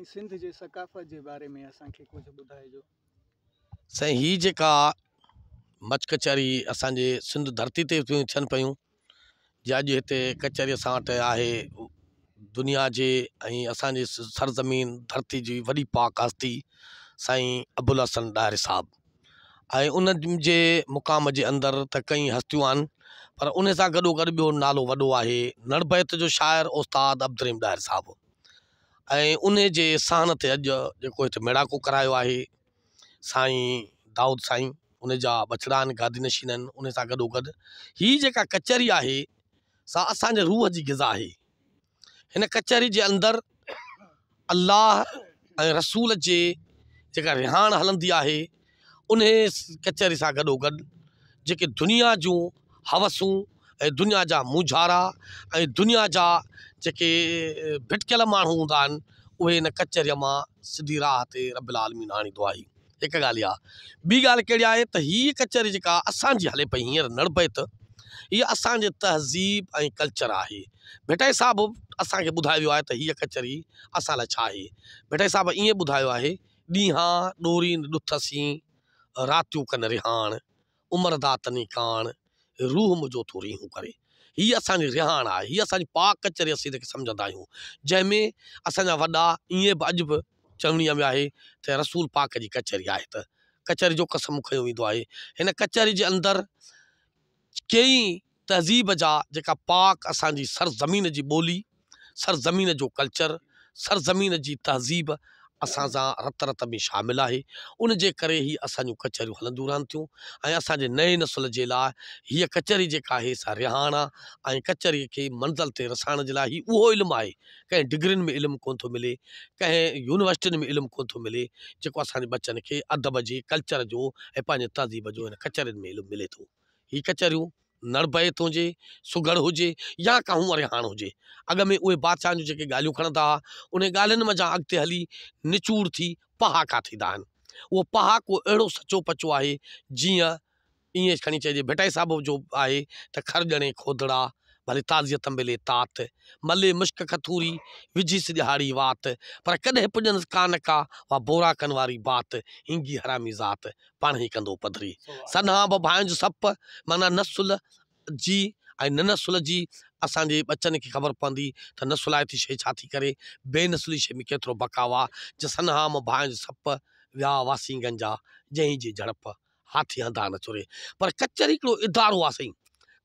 سنڌ جي ثقافت جي باري ۾ اسان کي ڪجهه ٻڌائجو. سائين هي جيڪا مچ ڪچهري اسان جي سنڌ ڌرتي تي پيون ٿين پيون جي اڄ هتي ڪچهري اسان وٽ آهي دنيا جي ۽ اسان جي سرزمين ڌرتي جي وڏي پاڪ هستي سائين ابوالحسن ڏاهري صاحب ۽ ان جي مقام جي اندر ته ڪئين هستيون آهن پر ان سان گڏو گڏ ٻيو نالو وڏو آهي نڙبيت جو شاعر استاد عبدالرحيم ڏاهري صاحب ۽ ان جي ساهن تي اڄ جيڪو هتي ميڙاڪو ڪرايو آهي سائين دائود سائين ان جا ٻچڙا آهن گادي نشين آهن ان سان گڏو گڏ هي جيڪا ڪچهري آهي سا اسان جي روح جي غذا آهي هن ڪچهري جي اندر الله ۽ رسول جي جيڪا رهاڻ هلندي آهي ان ڪچهري سان گڏو گڏ جيڪي دنيا جون هوسون ۽ دنيا جا مونجهارا ۽ دنيا جا جيڪي ڀٽڪيل ماڻهو هوندا آهن اهي ان ڪچهريء مان سڌي راهه تي رب العالمين آڻيندو آهي. هڪ ڳالهه اها. ٻي ڳالهه ڪهڙي آهي ته هيء ڪچهري جيڪا اسان جي هلي پئي هينئر نڙبيت هيء اسان جي تهذيب ۽ ڪلچر آهي. ڀٽائي صاحب اسان کي ٻڌايو ويو آهي ته هيء ڪچهري اسان لاء ڇا آهي. ڀٽائي صاحب ائين ٻڌايو آهي، ڏينهان ڏورين ڏٿ سين، راتيون ڪن رهاڻ. عمر دا تني ڪاڻ، روح منهنجو ٿو ريهون ڪري. هيء اسان جي رهاڻ آهي. هيء اسان جي پاڪ ڪچهري اسين هن کي سمجهندا آهيون. جنهن ۾ اسان جا وڏا ائين به اڄ به چوڻيء ۾ آهي ته رسول پاڪ جي ڪچهري آهي ته ڪچهري جو قسم کنيو ويندو آهي. هن ڪچهري جي اندر ڪيئي تهذيب جا جيڪا پاڪ اسان جي سرزمين جي ٻولي، سرزمين جو ڪلچر، سرزمين جي تهذيب اسان سان رت رت ۾ شامل آهي، ان جي ڪري هي اسان جون ڪچهريون هلنديون رهن ٿيون ۽ اسان جي نئين نسل جي لاء هيء ڪچهري جيڪا آهي سا رهاڻ آهي ۽ ڪچهري کي منزل تي رسائڻ جي لاء هي اهو علم آهي، ڪنهن ڊگرين ۾ علم ڪونه ٿو ملي، ڪنهن يونيورسٽين ۾ علم ڪونه ٿو ملي، جيڪو اسان جي ٻچن کي ادب جي، ڪلچر جو ۽ پنهنجي تهذيب جو هن ڪچهرين ۾ علم ملي ٿو. هي ڪچهريون نڙبيت هجي، سگهڙ هجي يا ڪا هونء رهاڻ هجي. اڳ ۾ اهي بادشاهن جون جيڪي ڳالهيون کڻندا ها، انهن ڳالهين منجهان اڳتي هلي نچوڙ ٿي پهاڪا ٿيندا آهن. اهو پهاڪو اهڙو سچو پچو آهي، جيئن ائين کڻي چئجي ڀٽائي صاحب جو آهي ته کر ڄڻي کودڙا، ڀلي تعزيت ملي تات، ملي مشڪ کٿوري، وجهيس ڏهاڙي وات، پر ڪڏهن پڄنس ڪا نه ڪا، اها بوراڪن واري بات، هينگي حرامي ذات. پاڻهي ڪندو پڌري. سنها به ڀانئج سپ، معنيٰ نسل جي ۽ نه نسل جي، اسان جي ٻچن کي خبر پوندي ته نسلائتي شيء ڇا ٿي ڪري، بي نسلي شيء ۾ ڪيترو بقاء آ، جي سنها م ڀانئج سپ، ويا واسينگن جا، جنهين جي جهڙپ، هاٿي هنڌان نه چري. پر ڪچهري هڪڙو ادارو آ سائين.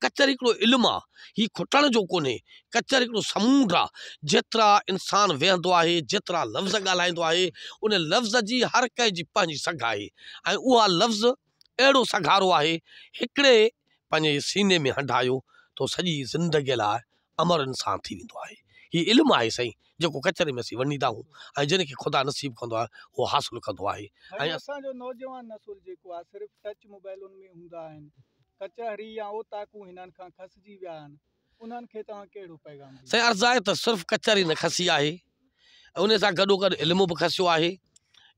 ڪچهري هڪڙو علم آ، هي کٽڻ جو ڪونهي، ڪچهري هڪڙو سمونڊ آ، جيترا انسان ويهندو آهي، جيترا لفظ ڳالهائيندو آهي، ان لفظ جي هر ڪنهن جي پنهنجي سگهه آهي ۽ اها لفظ اهڙو سگهارو آهي، هڪڙي پنهنجي سيني ۾ هنڍايو ته سڄي زندگيء لاء امر انسان ٿي ويندو آهي. هي علم آهي سائين، جيڪو ڪچهري ۾ اسين ونڊيندا آهيون ۽ جنھن کي خدا نصيب ڪندو آهي، اهو حاصل ڪندو آهي سائين ۽ اسان جو نوجوان نسل جيڪو آهي صرف ٽچ موبائلن ۾ هوندا آهن، ڪچهري يا اوطاقون هنن کان کسجي ويا آهن، انهن کي توهان ڪهڙو پيغام ڏيندا؟ سائين عرض آهي ته صرف ڪچهري نه کسي آهي ۽ ان سان گڏوگڏ علم به کسيو آهي،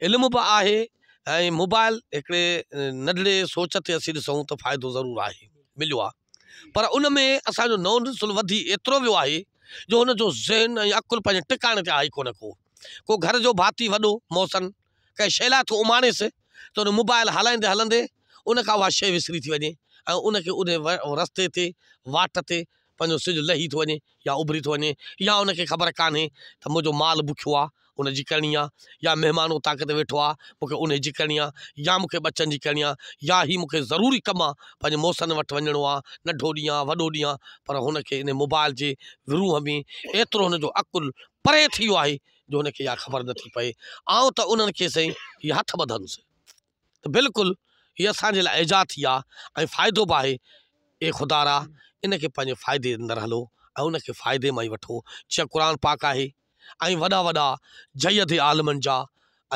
علم به آهي ۽ موبائل هڪڙي ننڍڙي سوچ تي اسين ڏسون ته فائدو ضرور آهي مليو آهي پر ان ۾ اسان جو نئون نسل وڌي ايترو ويو آهي جو هن جو ذهن ۽ عقل پنهنجي ٽڪاڻي تي آهي ڪونه ڪو ڪو گهر جو ڀاتي وڏو محسن ڪنهن شيء لاء ٿو اماڻيس ته ان موبائل هلائيندي هلندي ان کان اها شيء وسري ٿي وڃي ۽ ان کي ان رستي تي واٽ تي پنهنجو سج لهي ٿو وڃي يا اڀري ٿو وڃي يا ان کي خبر ڪانهي ته منهنجو مال بکيو آ ان جي ڪرڻي آ يا مهمان اوطاق تي ويٺو آ مون کي ان جي ڪرڻي آ يا مون کي ٻچن جي ڪرڻي آ يا هي مون کي ضروري ڪم آ پنهنجي محسن وٽ وڃڻو آ ننڍو ڏينهن آ وڏو ڏينهن آ پر هن کي ان موبائل جي ورونهه ۾ ايترو هن جو عقل پري ٿي ويو آهي جو هن کي اها خبر نٿي پئي. آئون ته انهن کي سائين هي هٿ ٻڌندس ته بلڪل هي اسان جي لاء ايجاد ٿي آ ۽ فائدو به آهي. اي خدارا ان کي پنهنجي فائدي اندر هلو ۽ ان کي فائدي مان ئي وٺو. جيئن قرآن پاڪ آهي ۽ وڏا وڏا جيد عالمن جا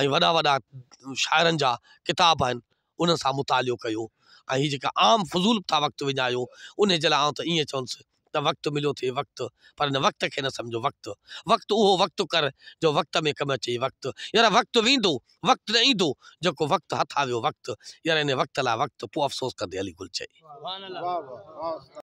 ۽ وڏا وڏا شاعرن جا ڪتاب آهن انهن سان مطالعو ڪيو ۽ هي جيڪا عام فضول ٿا وقت وڃايو انهي جي لاء آئون ته ائين چوندس ته وقت مليو ٿئي وقت پر ان وقت کي نه سمجهو وقت وقت اهو وقت ڪر جو وقت ۾ ڪم اچئي وقت يار وقت ويندو وقت نه ايندو جيڪو وقت هٿان ويو وقت يار انهي وقت لاء وقت پوء افسوس ڪندي علي گل چئي. سبحان الله.